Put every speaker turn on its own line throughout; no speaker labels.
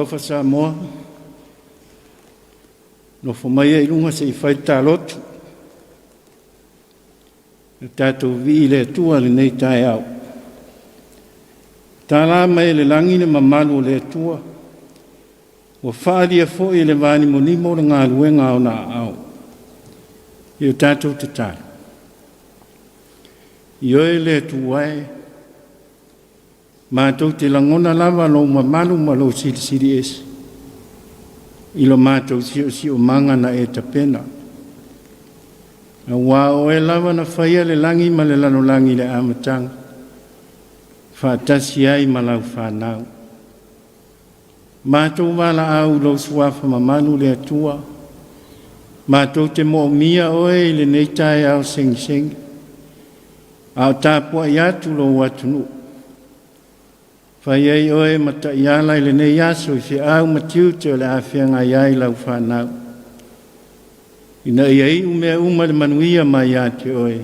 Talofa Samoa, nofo maia i luga se i fai le talotu. Le tatou vii i le Atua i lenei taeao. Tala mai e le lagi le mamalu o le Atua, ua faaalia foi e le vanimonimo le galuega a ona aao. I o tatou tatalo. Ioe le Atua e, matou te lagona lava lou mamalu ma lou silisili ese i lo matou siosiomaga na e tapena. Auā o oe lava na faia le lagi ma le lalolagi i le amataga, faatasi ai ma lau fanau. Matou valaau i lou suafa mamalu le Atua, matou te moomia oe i lenei taeao segisegi, a o tapuai atu lou atunuu. Fai ai oe ma taiala i lenei aso i feau ma tiute o le a feagai ai lau fanau. Ina ia iu mea uma i le manuia mai ia te oe,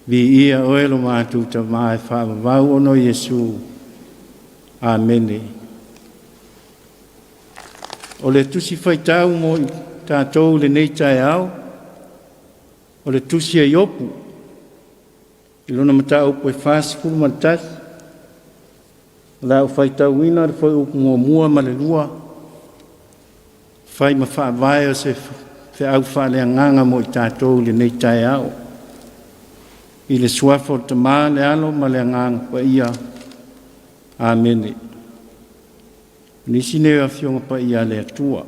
viia oe lo matou Tama e faavavau ona o Iesu. Amene. O le tusi faitau mo i tatou i lenei taeao, o le tusi a Iopu, i lona mataupu e 41, o le a ou faitauina le fuaiupu 1 ma le 2, fai ma faavae o se feau faaleagaga mo i tatou i lenei taeao. I le suafa o le Tama, le Alo ma le Agaga Paia. Amene. O nisi nei o Afioga Paia a le Atua.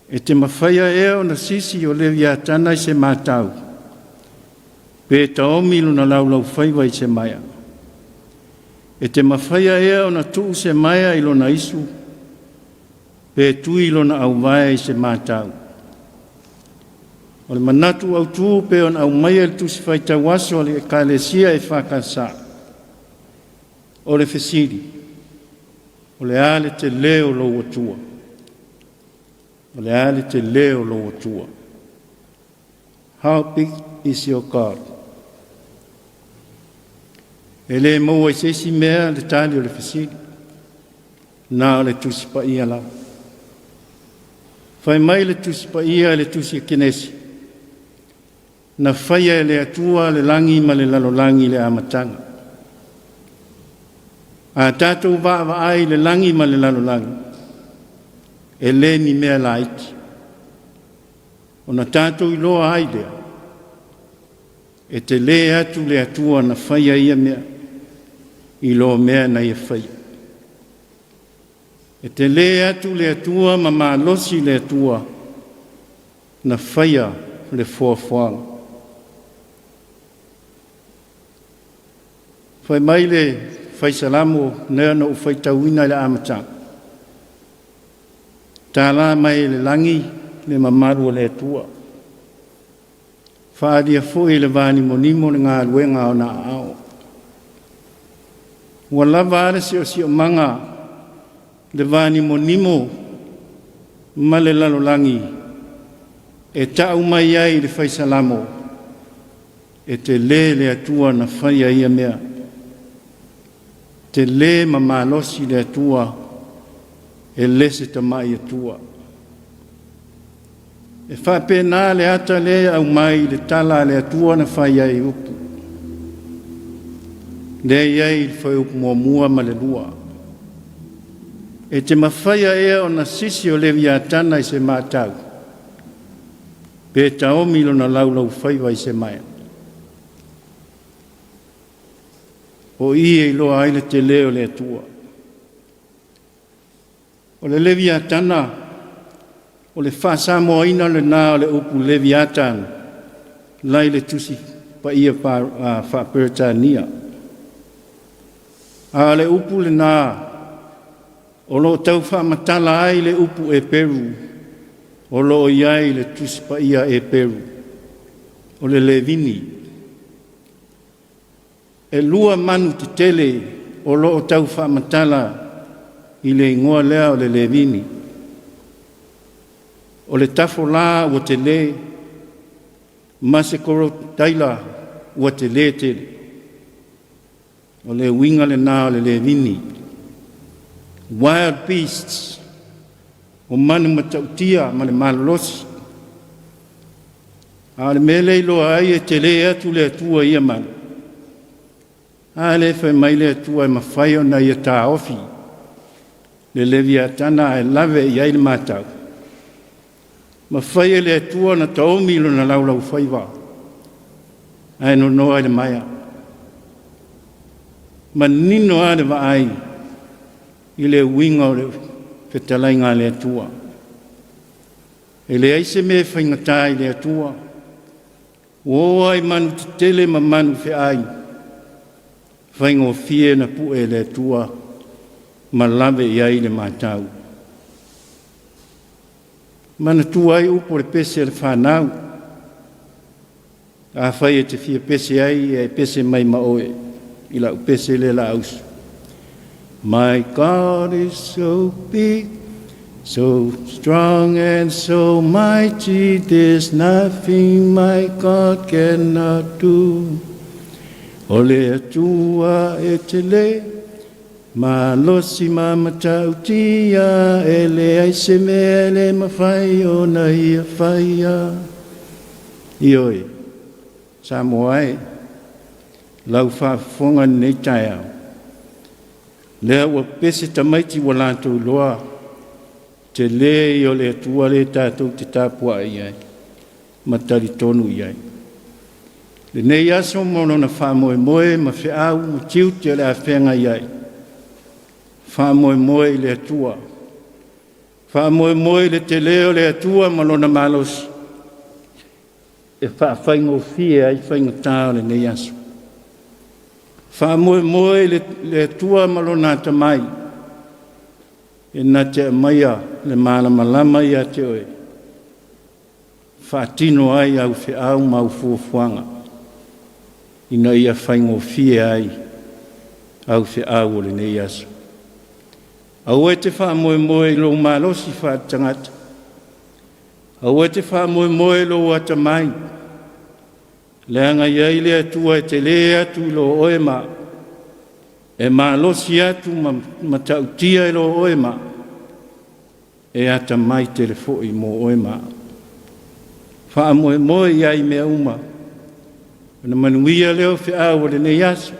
E te mafaia ea ona sisi o Leviatana i se matau, pe taomi lona laulaufaiva i se maea. E te mafaia ea ona tuu se maea i lona isu, pe tui lona auvae i se matau. O le manatu autu pe ona aumaia i le tusi faitau aso a le Ekalesia EFKS. O le fesili, o le a le telē o lou Atua? O le a le telē o lou Atua? How big is your God? E le maua i se isi mea le tali o le fesili, na o le tusi paia lava. Fai mai le tusi paia i le tusi a Kenesi, na faia e le Atua le lagi ma le lalolagi i le amataga. A tatou vaavaai i le lagi ma le lalolagi, e le ni mea laiti. Ona tatou iloa ai lea, e telē atu le Atua na faia ia mea, i lo mea na ia faia. E telē atu le Atua ma malosi le Atua na faia le foafoaga. Fai mai le faisalamo lea na ou faitauina i le amataga. Tala mai e le lagi le mamalu o le Atua. Faaalia foi e le vanimonimo le galuega a ona aao. Ua lava a le siosiomaga le vanimonimo ma le lalolagi e ta'u mai ai i le faisalamo, e telē le Atua na faia ia mea. Telē ma malosi le Atua e le se tama'i Atua. E faapena le ata lea e aumai i le tala a le Atua na fai ai i upu. Lea e i ai i le fuaiupu 1 ma le 2. E te mafaia ea ona sisi o Leviatana i se matau, pe taomi lona laulaufaiva i se maea. O i e iloa ai le telē o le Atua. O le Leviatana, o le faasamoaina lena o le upu Leviatan lai le tusi paia faa-Peretania. A o le upu lena o lo o tau faamatala ai le upu Eperu o lo o i ai le tusi paia Eperu, o le Levini. E lua manu tetele o lo o tau faamatala i le igoa lea o le Levini. O le tafolā ua telē ma se korotaila ua telē tele. O le uiga lena o le Levini. Wild beasts, o manu matautia ma le malolosi. A o le mea lea e iloa ai e tele atu le Atua i ia manu, a lea e fai mai le Atua e mafai ona ia taofi le Leviatana ae lave i ai le matau. Mafai e le Atua ona taomi lona laulaufaiva ae nonoa i le maea. Manino lava le vaai i le uiga o le fetalaiga a le Atua. E leai se mea e faigata i le Atua. Ua oo lava i manu tetele ma manu feai, faigofie na pue e le Atua ma lave i ai le matau. Manatua ai upu o le pese a le fanau, afai e te fia pese ai, e pese mai ma oe i lau pese lea la usu. My God is so big, so strong and so mighty, there's nothing my God cannot do. O le Atua e tele, malosi ma matautia, e leai se mea e le mafai ona ia faia. Ioe, Samoa e, lau faafofoga i lenei taeao, lea ua pese tamaiti ua latou iloa, tele ia o le Atua lea tatou te tapuai ai ma talitonu i ai. Lenei aso ma lona faamoemoe ma feau ma tiute o le a feagai ai, faamoemoe i le Atua, faamoemoe i le tele o le Atua ma lona malosi e faafaigofie ai faigata o lenei aso. Faamoemoe i le Atua ma lona atamai e na te aumaia le malamalama ia te oe, faatino ai au feau ma au fuafuaga, ina ia faigofie ai au feau o lenei aso. Aua e te faamoemoe i lou malosi faaletagata, aua e te faamoemoe i lou atamai, leaga e i ai le Atua e tele atu i lo oe ma e malosi atu ma matautia i lo oe ma e atamai tele foi mo oe ma au. Faamoemoe i ai i mea uma, ona manuia lea o feau o lenei aso,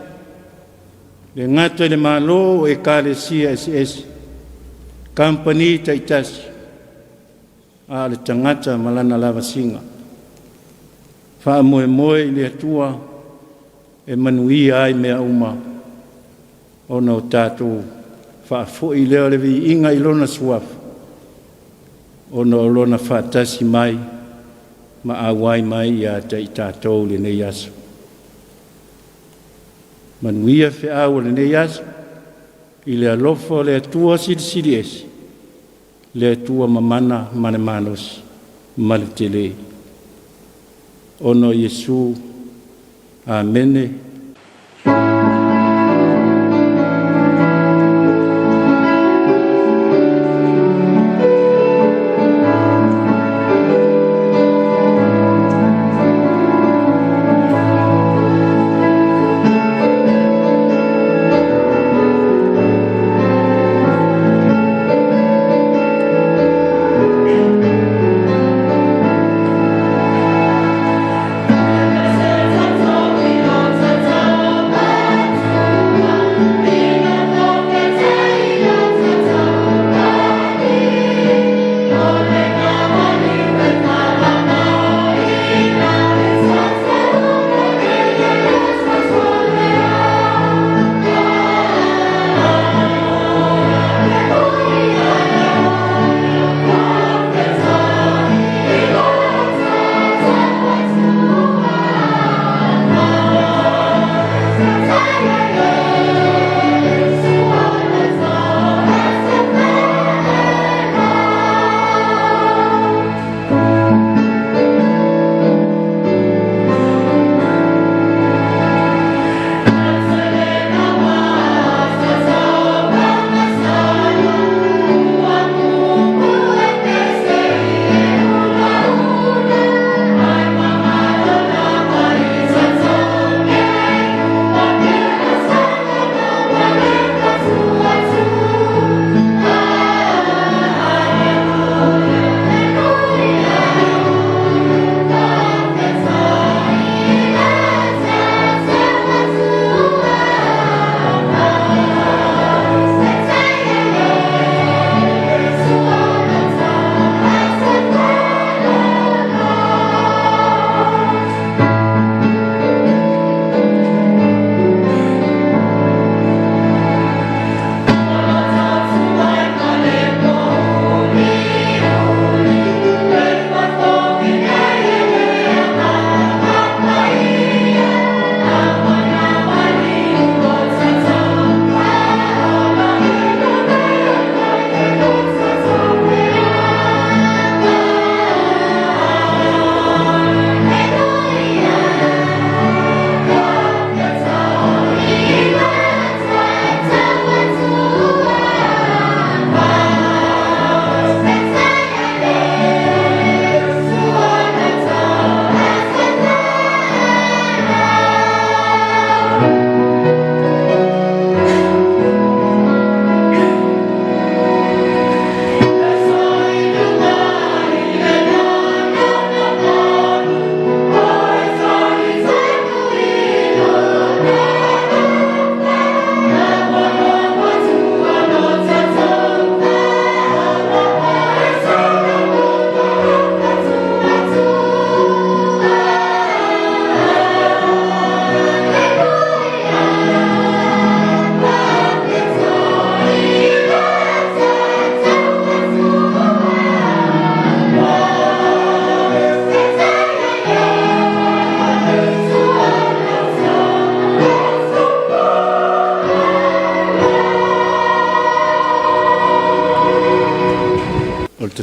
le gata i le Malo o Ekalesia eseese, kamupani taitasi, a o le tagata ma lana lavasiga. Faamoemoe i le Atua e manuia ai mea uma, ona o tatou faafoi lea o le viiga i lona suafa, ona o lona faatasi mai ma auai mai ia te i tatou i lenei aso. Manuia feau o lenei aso, i le alofa o le Atua Silisili Ese, le Atua mamana ma le malosi ma le tele. Ona o Iesu, amene.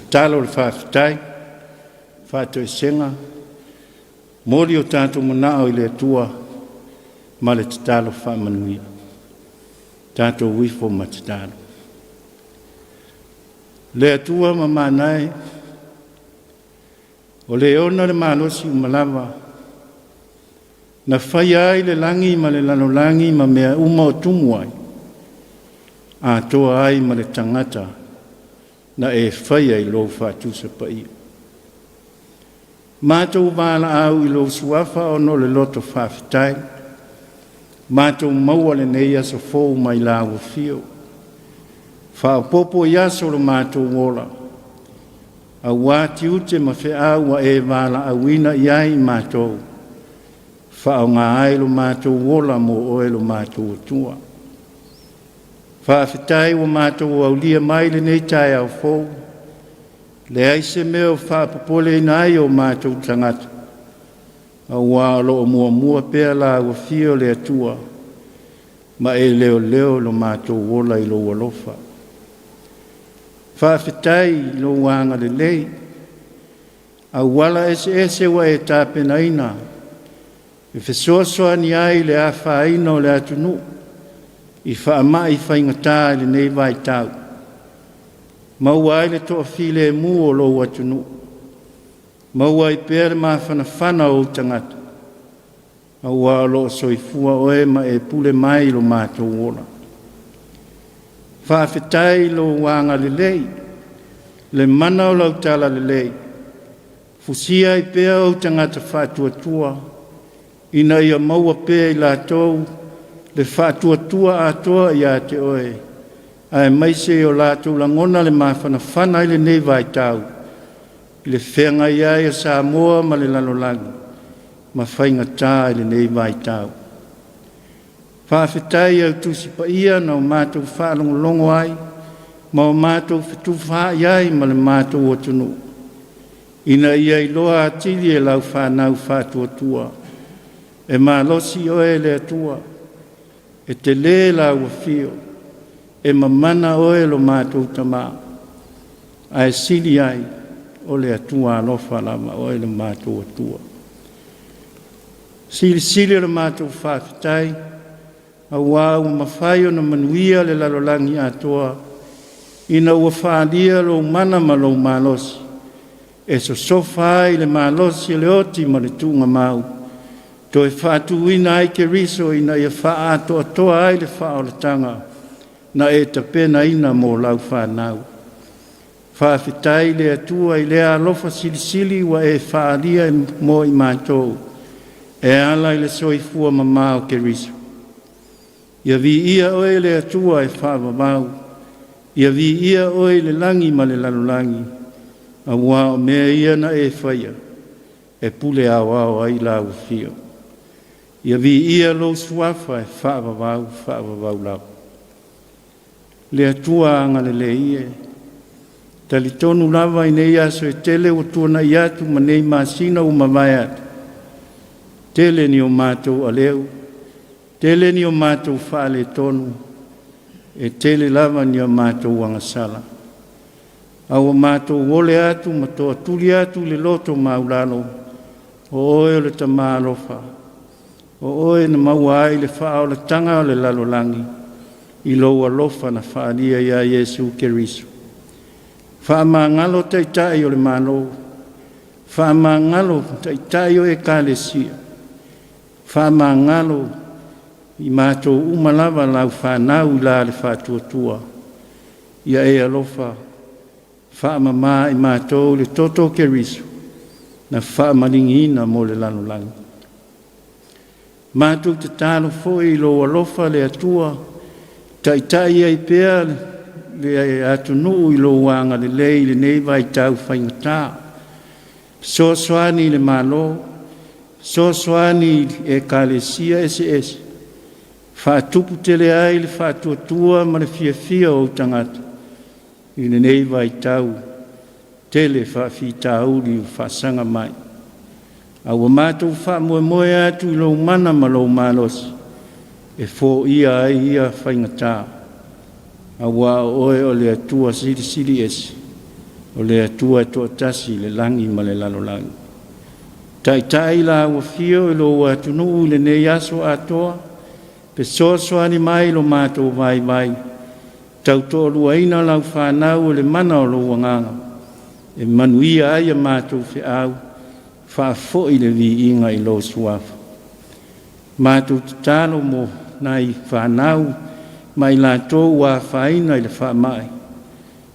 Tatalo o le faafetai, faatoesega, momoli o tatou manao i le Atua ma le tatalo faamanuia. Tatou ifo ma tatalo. Le Atua mamana e, o le ona le malosi uma lava, na faia ai le lagi ma le lalolagi ma mea uma o tumu ai, atoa ai ma le tagata na e faia i lou faatusa paia. Matou valaau i lou suafa ona o le loto faafetai, matou maua lenei aso fou mai lau afio, faaopoopo i aso o lo matou ola, auā tiute ma feau ua e valaauina i ai matou, faaaoga ai lo matou ola mo oe lo matou Atua. Faafetai ua matou aulia mai lenei taeao fou, leai se mea o faapopoleina ai o matou tagata, auā o lo o muamua pea lau afio le Atua, ma e leoleo lo matou ola i lou alofa. Faafetai i lou agalelei, auala eseese ua e tapenaina, e fesoasoani ai i le afaina o le atunuu i faamai faigata i lenei vaitau, maua ai le toafilemu o lou atunuu, maua ai pea le mafanafana o ou tagata, auā o lo o soifua oe ma e pule mai i lo matou ola. Faafetai i lou agalelei, le mana o lau talalelei, fusia ai pea ou tagata faatuatua, ina ia maua pea i latou le faatuatua atoa ia te oe, aemaise o latou lagona le mafanafana i lenei vaitau, i le feagai ai o Samoa ma le lalolagi, ma faigata i lenei vaitau. Faafetai i au Tusi Paia na o matou faalogologo ai, ma o matou fetufaai ai ma le matou atunuu, ina ia iloa atili e lau fanau faatuatua, e malosi oe le Atua, e tele lau afio, e mamana oe lo matou Tama, ae sili ai o le Atua alofa lava oe lo matou Atua. Silisili o le matou faafetai, auā ua mafai ona manuia le lalolagi atoa, ina ua faaalia lou mana ma lou malosi, e sosofa ai le malosi o le oti ma le tuugamau, toe faatuina ai Keriso ina ia faaatoatoa ai le faaolataga na e tapenaina mo lau fanau. Faafetai i le Atua i lea alofa silisili ua e faaalia mo i matou, e ala i le soifua mamā o Keriso. Ia viia oe le Atua e faavavau, ia viia oe i le lagi ma le lalolagi, auā o mea ia na e faia, e pule aoao ai lau afio. Ia viia lou suafa e faavavau, faavavau lava. Le Atua agalelei e, talitonu lava i nei aso e tele ua tuanai atu ma nei masina ua mavae atu, tele ni o matou aleu, tele ni o matou faaletonu, e tele lava ni o matou agasala. A ua matou ole atu ma toatuli atu i le loto maulalo, o oe o le Tama alofa, o oe na maua ai le faaolataga o le lalolagi, i lou alofa na faaalia ia Iesu Keriso. Faamagalo taitai o le Malo, faamagalo taitai o Ekalesia, faamagalo i matou uma lava lau fanau i la le faatuatua, ia e alofa faamama i matou le toto o Keriso na faamaligiina mo le lalolagi. Matou tatalo foi i lou alofa le Atua, taitai ai pea le atunuu i lou agalelei i lenei vaitau faigata. Fesoasoani i le Malo, fesoasoani i Ekalesia eseese, faatupu tele ai le faatuatua ma le fiafia o ou tagata i lenei vaitau tele faafitauli ua faasaga mai. A ua matou faamoemoe atu i lou mana ma lou malosi, e foia ai ia faigata, auā o oe o le Atua silisili ese. O le Atua e toatasi i le lagi ma le lalolagi. Taitai la ua fio i lou atunuu i lenei aso atoa, fesoasoani mai lo matou vaivai, tautoaluaina lau fanau i le mana o lou Agaga, e manuia ai a matou feau, faafoi le viiga i lou Suafa. Matou tatalo mo nai fanau ma i latou ua afaina i le faamai,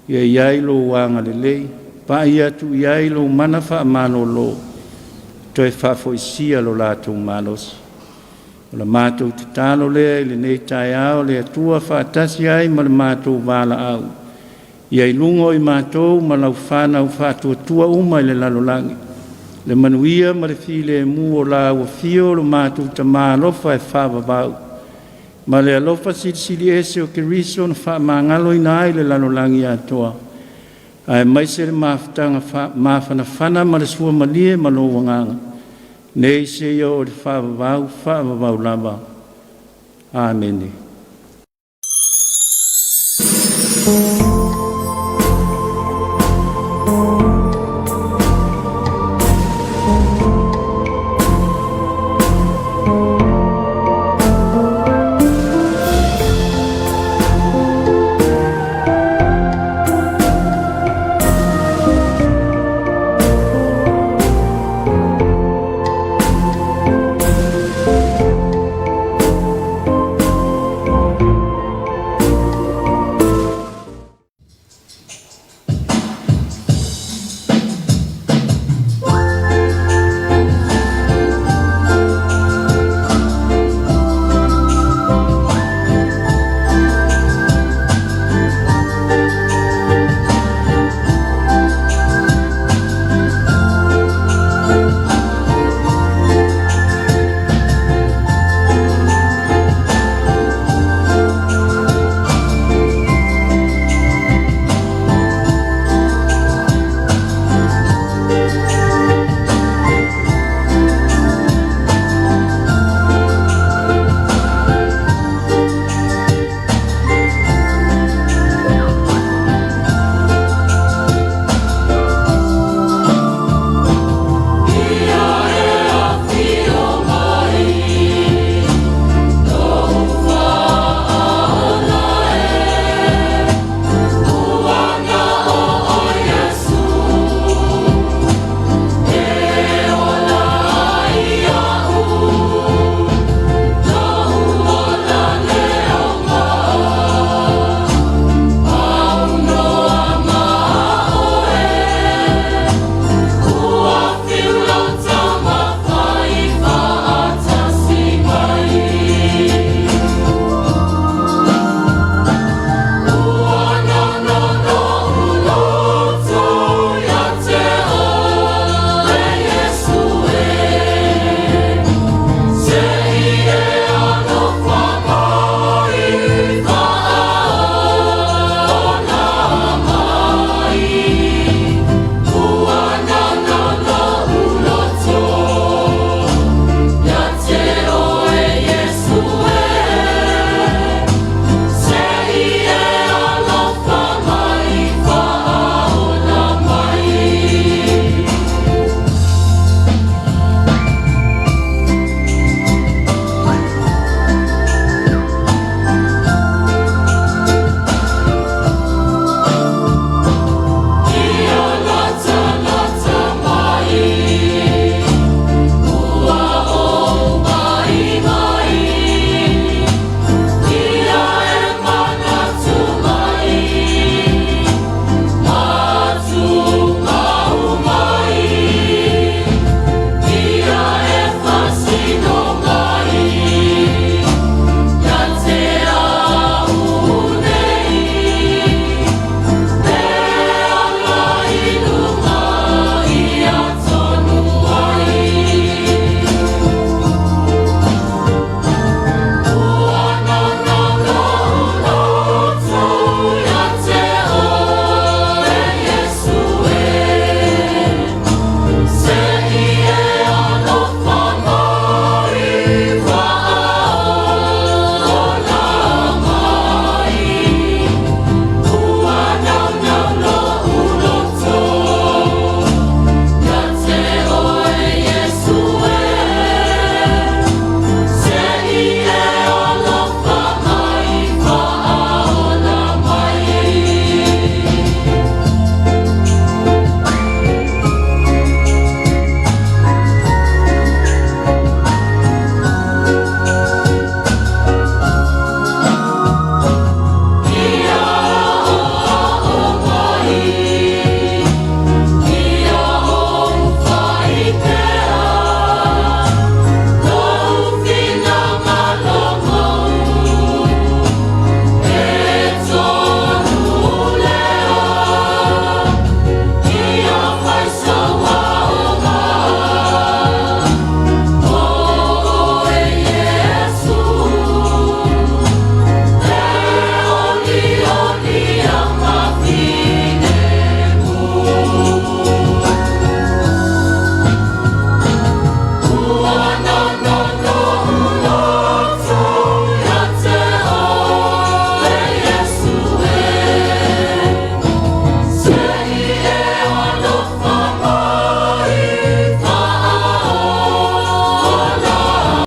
ia i ai lou agalelei, pai atu i ai lou mana faamalolo, toe faafoisia lo latou malosi. O le matou tatalo lea i lenei taeao, le Atua faatasi ai ma le matou valaau, ia i luga o i matou ma lau fanau faatuatua uma i le lalolagi, le manuia ma le filemu o la ua fio lo matou Tama alofa e faavavau, ma le alofa silisili ese o Keriso na faamagaloina ai le lalolagi atoa, aemaise le mafutaga mafanafana ma le suamalie ma lou Agaga, nei seia oo i le faavavau, faavavau lava. Amene.